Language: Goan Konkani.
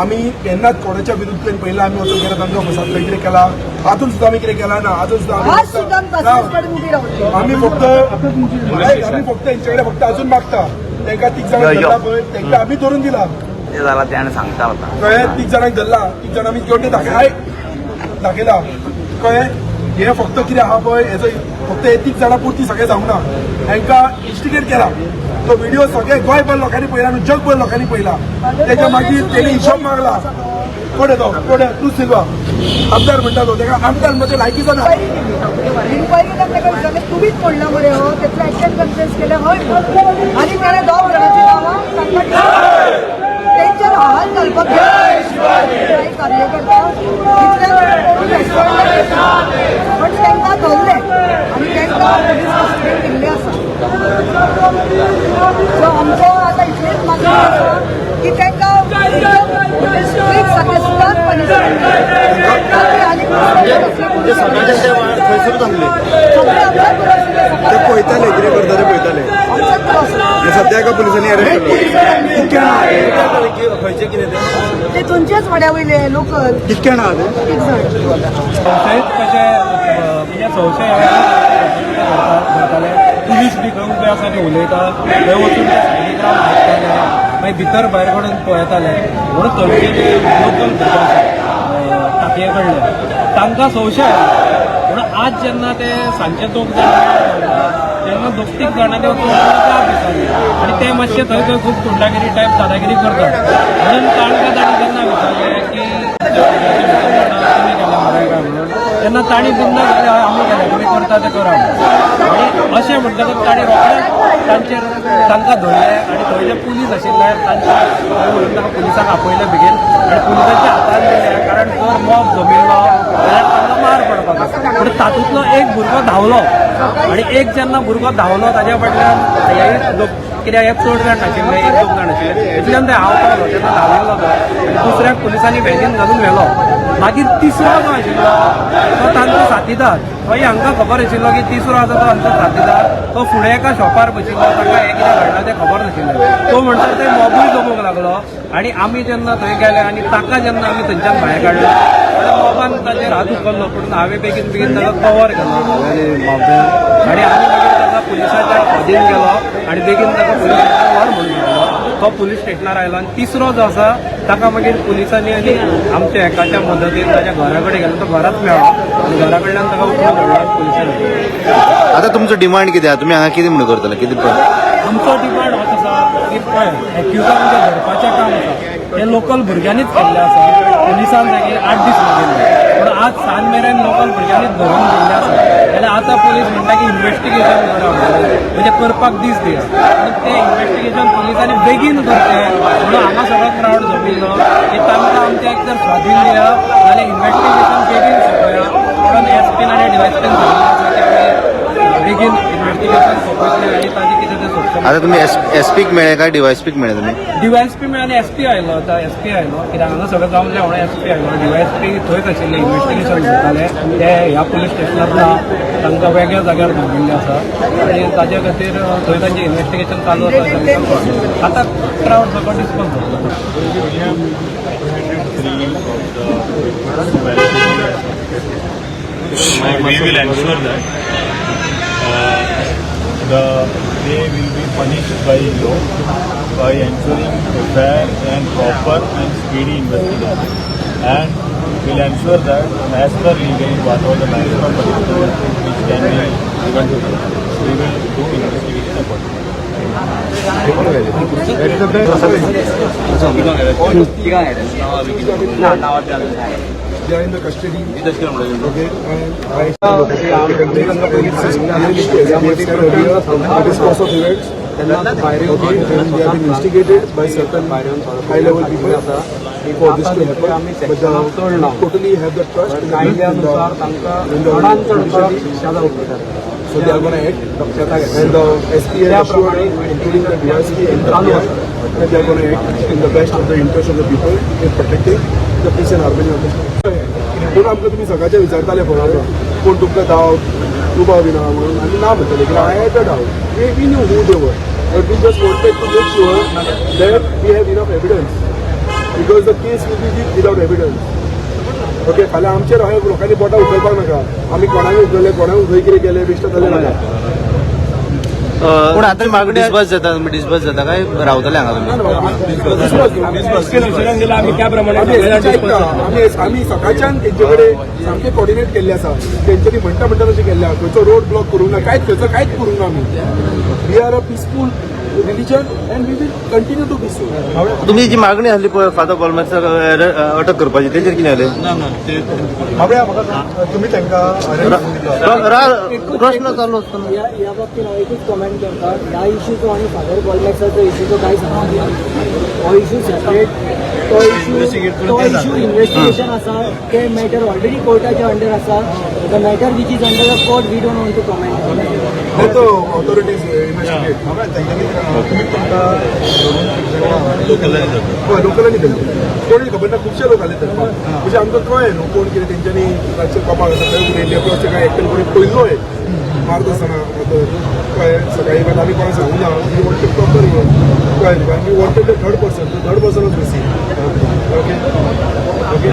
आमी केन्नाच कोणाच्या विरुद्ध पयला आमी वचून गेला तांकां फसातलं कितें केला, आजून सुद्दां आमी कितें केला ना. आजून सुद्दां आमी आज सुद्दां ना. कडेन उबी रावली. आमी फक्त हेंचे कडेन फक्त अजून मागता, तांकां तीग जाणांक यो, यो. धरला पळय, तांकां आमी धरून दिला. ते जाला ते आनी सांगता आतां. कळ्ळें? तीग जाणांक धरला, तीग जाणां आमी जोडणी दाखयला दाखयला, कळ्ळें? हे फक्त कितें आहा पळय, हेजो फक्त हे तीग जाणां पुरती सगळें जावंक ना. हांकां इन्स्टिगेट केला. तो व्हिडिओ सगळे गोंयभर लोकांनी पळयला आनी जगभर लोकांनी पळयला. तेच्या मागीर तेणी हिशोब मागला. कोण येतो? कोण? तूं सिल्वा आमदार म्हणटा तो, तेका आमदार म्हणजे लायकीचो ना. इन्क्वायरी तांकां विचारलें, तुमीच म्हणला मरे हो, तेतले एक्शन कन्फेस केले हय आनी ताणें दोग जाणांची नांवां तांकां तेंचेर हात घालपाक काही कार्यकर्ता इतले पण तांकां धरले आनी तांकां पुलीस कस्टडीन दिल्ले आसा. सो आमचो आतां इतलीच मागणी आसा की तांकां एकदम स्ट्रिक्ट सारकें स्टर्न पनिशमेंट आनी ते सकाळचे ते थंयसरूच आसले. सगळे आमच्याच बरोबर आशिल्ले. ते पळयताले, कितें करता ते पळयताले. आमच्याच बरोबर आशिल्ले. आनी सद्या एका पुलिसांनी अरेस्ट केलो. खंयचे कितें ते? ते थंयचेच वाड्या वयले लोकल. कितके जाणां आहा ते? तीग जाण. संशयीत कशे, म्हणजे संशय धरताले पुलीस बी खंय उबे आसा ते उलयता, थंय वचून ते सायडीक रावन आयकताले, मागीर भितर भायर कडून पळयताले. म्हणून थंयचे जे लोकल भुरगे आसा टाकये कडले, तांकां संशय आयलो. म्हणून आज जेन्ना ते सांजचे दोग जाण तेन्ना दोग तीग जाणांनी वचून जाप विचारली आनी ते मातशे थंय थंय खूब गुंडागिरी टायप दादागिरी करतात म्हणून तांकां तांणी जेन्ना विचारलें की तुमी केल्या मरे काय म्हणून, तेन्ना तांणी बिंदास म्हणलें, हय, आमी केलें, तुमी करता ते करा म्हणून. आनी अशें म्हणटकच तांणी रोखडेच तांचेर तांकां धरले आनी थंय जे पुलीस आशिल्ले तांच्या थंय व्हरून तांकां पुलिसांक आपयले बेगीन आनी पुलिसांच्या हातान दिले, कारण जर मॉब जमिल्लो जाल्यार तांकां मार पडपाक आसा. पूण तातूंतलो एक भुरगो धांवलो आनी एक जेन्ना भुरगो धांवलो ताज्या फाटल्यान हे लोक, कित्याक हे चड जाण नाशिल्ले, एक दोग जाण आशिल्ले, इतल्यान ते हांव पावलो तेन्ना धांविल्लो तो आनी दुसऱ्याक पुलिसांनी व्हॅनीन घालून व्हेलो. मागीर तिसरो जो आशिल्लो तो तांचो साथीदार. तोय हांकां खबर आशिल्लो की तिसरो आसा तो आमचो साथीदार. तो फुडें एका शॉपार बशिल्लो, ताका हें कितें घडलां तें खबर नाशिल्लें. तो म्हणसर ते मॉबूय जमूंक लागलो आनी आमी जेन्ना थंय गेले आनी ताका जेन्ना आमी थंयच्यान भायर काडलो जाल्यार मॉबान ताचेर हात उखल्लो, पूण हांवें बेगीन बेगीन ताका कवर केलो आनी आमी मागीर ताका पुलिसाच्या स्वाधीन गेलो आनी बेगीन ताका पुलीस स्टेशनार व्हर म्हणून सांगलो. तो पुलीस स्टेशनार आयलो आनी तिसरो जो आसा ताका मागीर पुलिसांनी आनी आमच्या एकाच्या मदतीन ताच्या घरा कडेन गेलो. तो घराच मेळ्ळो आनी घरा कडल्यान ताका उखलून हाडलो आनी पुलिसांनी. आता तुमचो डिमांड कितें आहा? तुमी हांगा कितें म्हणून करतले कितें? आमचो डिमांड होच आसा की पळय, एक्युजांक जें धरपाचें काम आसा तें लोकल भुरग्यांनीच केल्लें आसा. पुलिसान जागीर 8 दीस लागिल्ले, पूण आज सांज मेरेन लोकल भुरग्यांनीच धरून दिल्लें आसा. जाल्यार आतां पुलीस म्हणटा की इन्वेस्टिगेशन करा म्हणून, म्हणजे करपाक दीस दिया. पूण तें इन्वेस्टिगेशन पुलिसांनी बेगीन करचें म्हणून हांगा सगळो क्रावड जमिल्लो की तांकां आमच्या एक तर स्वाधीन दिया, जाल्यार इन्वेस्टिगेशन बेगीन सोंपया म्हणून. एसपीन आनी डिवायएसपीन सांगिल्लें आसा की आमी बेगीन इन्वेस्टिगेशन सोंपयतले आनी ताजें कितें तें सोंपतलें. आता तुमी एसपीक मेळ्ळे काय डीवायएसपीक मेळ्ळे तुमी? डीवायएसपी मेळ्ळे, एसपी आयलो. आतां एसपी आयलो, कित्याक हांगा सगळें जमलें म्हणून एसपी आयलो. डीवायएसपी थंयच आशिल्ले, इन्वेस्टिगेशन करताले. ते ह्या पुलीस स्टेशनार ना, तांकां वेगळ्या जाग्यार दवरिल्ले आसा आनी ताजे खातीर थंय तांचें इन्वेस्टिगेशन चालू आसा अशें आमकां कळ्ळें. आतां क्रावड सगळो डिस्पर्स जालो. Three of the We will ensure that they will be punished by law by ensuring a fair and proper and speedy investigation, and will ensure that as per legal, whatever the maximum punishment which can be given to them, we will do investigation accordingly. They are in the custody. Okay, and I clearly it is cause of events. Okay, and they have been instigated by certain high level people for this to happen. But the totally have the trust in the judiciary. So they are going to act. And the SP has assured, including the DSP and the PI, that they are going to act in the best of the interest of the people in protecting the peace and harmony of the state. म्हणून आमकां तुमी सकाळचे विचारताले फोनार, कोण तुमकां डावट दुबाव बी ना म्हणून, आमी ना म्हणटले कित्याक I had the doubt. We knew who they were, but we just wanted to make sure that we have enough evidence because Otherwise the case will be without evidence. Okay, फाल्यां आमचेर अहें लोकांनी बोटां उखलपाक नाका, आमी कोणाक उखलले, कोणाक खंय कितें केलें, बेश्टें जालें नाका. पूण आतां मागणी डिस्बस जाता, तुमी डिस्बस जाता काय रावतले हांगा तुमी? आमी आमी सकाळच्यान तेंचे कडेन सामकें कॉर्डिनेट केल्लें आसा. तेंच्यांनी म्हणटा म्हणटा तशें केल्लें आसा. खंयचो रोड ब्लॉक करूंक ना, कांयच खंयचो कांयच करूंक ना आमी. We are a peaceful religion and we will continue to be so. तुमी जी मागणी आसली पळय फादर बोलमेसाक अटक करपाची, तेजेर कितें जालें? बाबड्या, म्हाका सांग, तुमी तांकां प्रश्न चालू आसतना ह्या ह्या बाबतीत हांव एकूच कमेंट करता. ह्या इशूचो आनी फादर बॉलमॅक्साचो इशूचो कांय संबंद ना. हो इशू सेपरेट, तो इशू इन्व्हेस्टिगेशन आसा. ते मॅटर ऑलरेडी कोर्टाच्या अंडर आसा. The matter which is under the court, we don't want to comment. तो ऑथॉरिटीज इन्व्हेस्टिगेट. हय, लोकलांनी केल्लें, कोणी खबर ना. खुबशे लोक आले धरपाक. म्हणजे आमकां कळ्ळें न्हू कोण कितें. तेंच्यांनी रातचे कपाळ आसा थंय उडयल्ले, प्लस ते काय एकट्यान कोणी पयल्लोय मारत आसतना. कळ्ळें, सकाळी. मात आमी कोणाक सांगूं ना. We wanted proper, कळ्ळें तुका? We wanted the third person. Third person was missing. Okay okay.